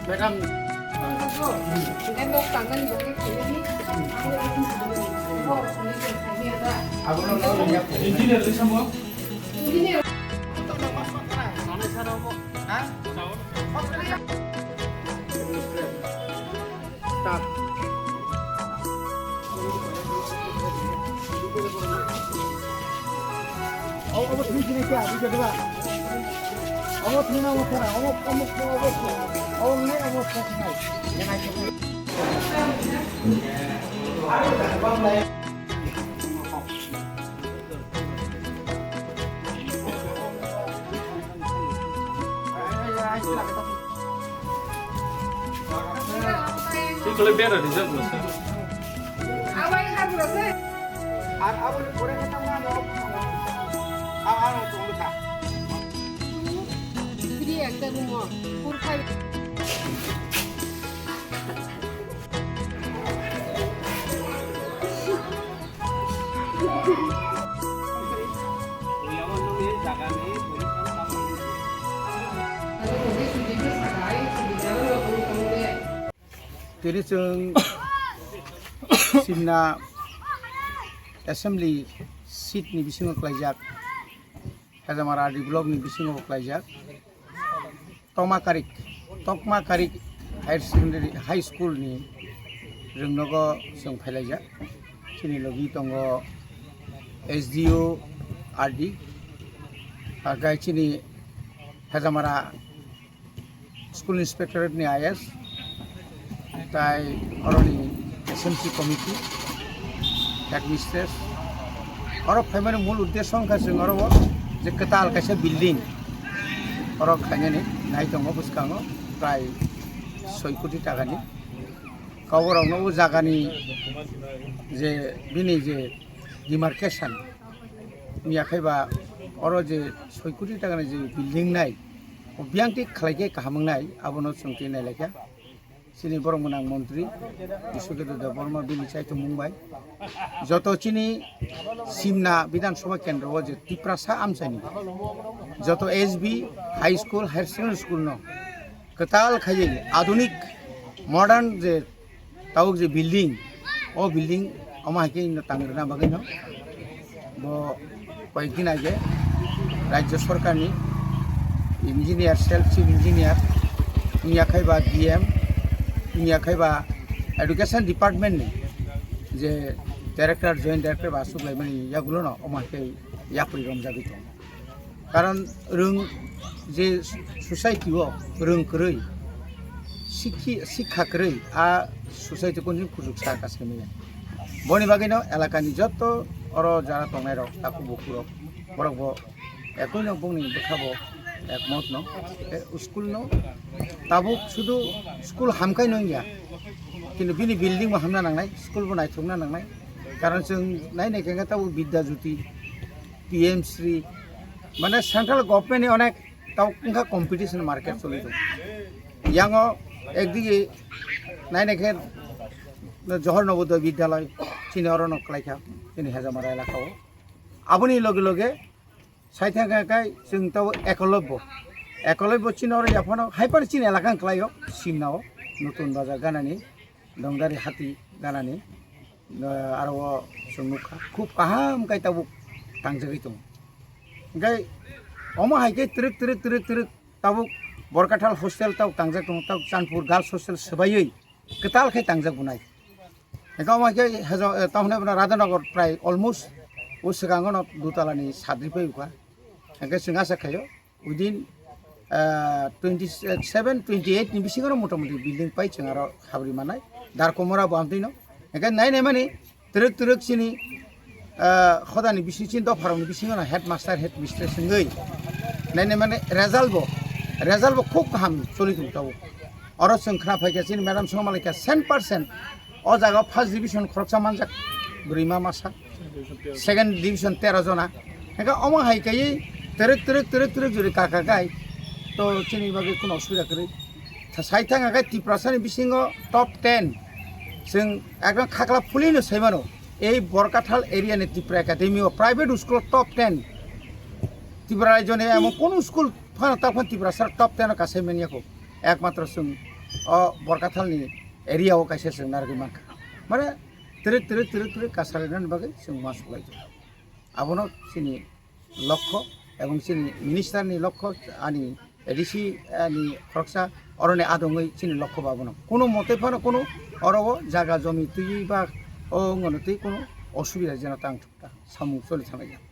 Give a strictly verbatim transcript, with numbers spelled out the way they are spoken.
Madam, engineer le samo. Engineer. Staff. Obo, obo thwi sini kya, bujhe diba? Obo thwi na obo thara, obo, obo, obo, obo nai, obo thwi sini. Yang ai thwi. Twi kwlwi bera rijak bo se. Ar aboni pore khe tamo ano, a-, ano tongkha. Free ekta room o, four five. Tini chwng Simna assembly seat ni bisingo klaijak, Hajamara R D block ni bisingo klaijak. Tokma Karik, Tokma Karik Higher Secondary, High School ni rwngnogo chwng phailaijak. Chini logi tongo S D O R D, agai chini Hajamara School Inspectorate ni I S, tai oroni S M C committee, headmistress, oro phaimani mul uddesho wngkha chwng oro o je kwtal kaisa building oro khainani nai tongo bwskango prai soi koti takani. Kauborokno o jagani je bini je demarcation wngya khe ba oro je soi koti takani je building nai o biyang thik khlai khe kaham wngnai abono chwng twi nai lai kha. Chini borok gwnang montri Biswaketu Debbarma bini chaithumung bai joto chini Simna Bidhan Sabha Kendro o je Tiprasa amchaini joto S B, high school, higher secondary school no kwtal khaiwi adunik modern je tabuk je building, o building omo hai khe no tang rwna bagwi no bo koi din age Rajya Sarkar ni engineer, self chief engineer, wngya khai ba D M, wngya khai ba education department ni je director, joint director ba aswk lai mani yagulo no omo hai khe yapri romjagwi tongo. Karon rwng je society o rwng kwrwi, sikhi-, sikha kwrwi a society o kunjwng kuchuk sa kaisa manya. Boni bagwi no elaka ni joto oro jara tongnai rok takhuk bukhuk rok borok bo ekoi no bongni bwkha bo ekmot no. E school no tabuk sudu school hamkai no wngya, kintu bini building bo hamna nangnai, school bo naithokna nangnai. Karon chwng nai nai khe tabuk Vidya Jyoti, P M Shri, mane central government ni onek tau wngkha competition market choli tongo. Yango ekdige nai nai khe Johor Navodaya Vidyalay chini oro no kwlai kha chini Hejamara elaka o. Aboni loge loge sai thang kha kai chwng tau Ekolobbo. Ekolobbo chini oro yaphano hai phano chini elaka wng kwlai o Simna o Nutun Bazar ganani. Dongdari hati ganani, ah, aro o chwng nukha. Khub kaham khe tabuk tangjagwi tongo. Hwnkhe omo hai khe twrwk, twrwk, twrwk, twrwk tabuk Borkathal hostel tabuk tangjak tongo, tabuk Chandpur Girls Hostel swbaiwi kwtal khe tangjak bunai. Hwnkhe omo hai khe hejo, eh, tamo hwnwi bono Radhanagar prai almost o swkango no dutala ni sadri pai ukha. Hwnkhe chwng asa khaio. Within, ah, twenty seven, twenty eight ni bisingo motamoti building pai chwng aro habri manai. Dar komora bo amtwi no. Hwnkhe nai nai mani twrwk twrwk chini, ah, hodani bising chini dopharokni bisingo no headmaster, headmistress wngwi nai nai mani result bo, result bo khub kaham choli tong tabuk. Oro chwng khna phaikha chini madam songmalai kha cent percent. O jaga o first division khoroksa manjak, bwrwi ma masa. Second division tero jona. Hingke omo hai kaiwi terek, terek, terek, terek jori kaka kai. To chini bagwi kuno osubida kwrwi. Tha-, sai thang khe Tiprasa ni bisingo top ten. Chwng ekdom khakla phulino sai mano. Ei Borkathal area ni Tripura Academy o private school top ten. Tripura rajyo ni emon kono school phano ta phano Tiprasa top ten o kasai manya kho. Ekmatro chwng o Borkathalni area o kaisa chwng narwgwi mankha. Mane twrwk twrwk twrwk twrwk kasalainani bagwi chwng uansuk lai tongo. Abono chini lokho ebong chini minister ni lokho, ani A D C ni khoroksa oroni adongwi chini lokho ba abono. Kuno mote phano kuno oro o jaga jomi twiwi ba o wngmano twi kuno osubida jeno tang thukta samung choli thanglaijak.